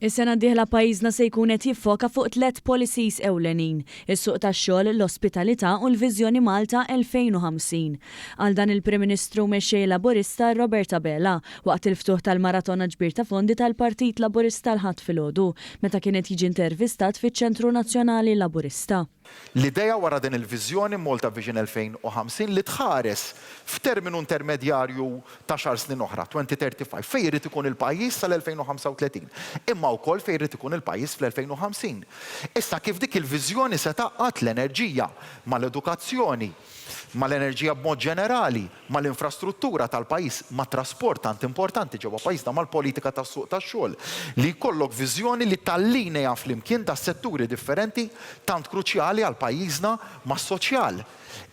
Is-sena d-dieħla pajjiżna se jkun qed jiffoka fuq tlett policies ewlenin, is-suq tax-xogħol, l-ospitalità u l-Viżjoni Malta 2050. Qal dan il-Prim Ministru u Mexxej Laburista Robert Abela waqt il-ftuħ tal-maratona ġbir ta' fondi tal-Partit Laburista l-Ħadd filgħodu meta kien qed jiġi intervistat fiċ-Ċentru Nazzjonali Laburista. L-idea wara din il-viżjoni Malta Vision 2050 li tħares f'terminu intermedjarju t'għaxar snin oħra, 2035, fejn irid ikun il-pajjiż sal-2035, imma wkoll fejn irid ikun il-pajjiż fl-2050. Issa kif dik il-viżjoni se tgħaqqad l-enerġija mal-edukazzjoni, mal-enerġija b'mod ġenerali, mal-infrastruttura tal-pajjiż, mat-trasport tant importanti ġewwa pajjiżna, mal-politika tas-suq tax-xogħol, li jkollok viżjoni li tallinea flimkien das-setturi differenti tant kruċjali għal pajjiżna mas-soċjal.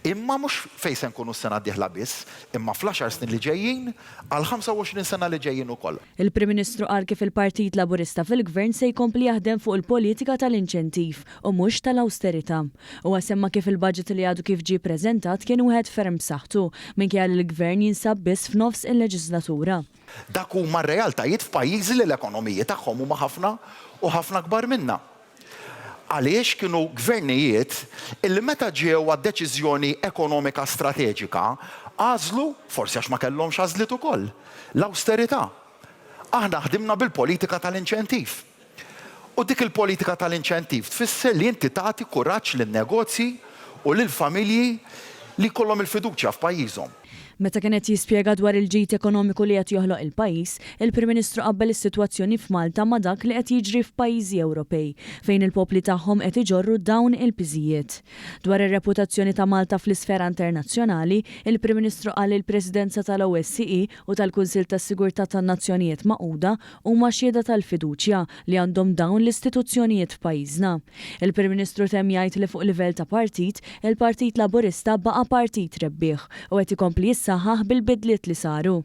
Imma mhux fejn se nkunu s-sena d-dieħla biss, imma fl-għaxar snin li ġejjin, għall-25 sena li ġejjin ukoll. Il-Prim Ministru qal kif il-Partit Laburista fil-Gvern se jkompli jaħdem fuq il-politika tal-inċentiv u mhux tal-awsterità. Huwa semma kif il-budget li għadu kif ġie ppreżentat kien wieħed ferm b'saħħtu, minkejja li l-Gvern jinsab biss f'nofs il-leġiżlatura. Dak huma r-realtajiet f'pajjiżi li l-ekonomiji tagħhom huma ħafna u ħafna akbar minna. Għaliex kienu gvernijiet illi meta ġew għad-deċiżjoni ekonomika strateġika għażlu, forsi għax ma kellhomx għażliet ukoll, l-awsterità. Aħna ħdimna bil-politika tal-inċentiv. U dik il-politika tal-inċentiv tfisser li inti tagħti kuraġġ lin-negozji u lill-familji li jkollhom il-fiduċja f'pajjiżhom. Meta kien qed jispjega dwar il-ġid ekonomiku li qed joħloq il-pajjiż, il-Prim Ministru qabbel is-sitwazzjoni f'Malta ma' dak li qed jiġri f'pajjiżi Ewropej, fejn il-popli tagħhom qed iġorru dawn il-piżijiet. Dwar ir-reputazzjoni ta' Malta fl-isfera internazzjonali, il-Prim Ministru qal li l-Presidenza tal-OSCE u tal-Kunsill tas-Sigurtà tan-Nazzjonijiet Magħquda huma xhieda tal-fiduċja li għandhom dawn l-istituzzjonijiet f'pajjiżna. Il-Prim Ministru temm jgħid li fuq livell ta' partit, il-Partit Laburista baqa' partit rebbieħ u qed ikompli jissaħħaħ bil-bidliet li saru.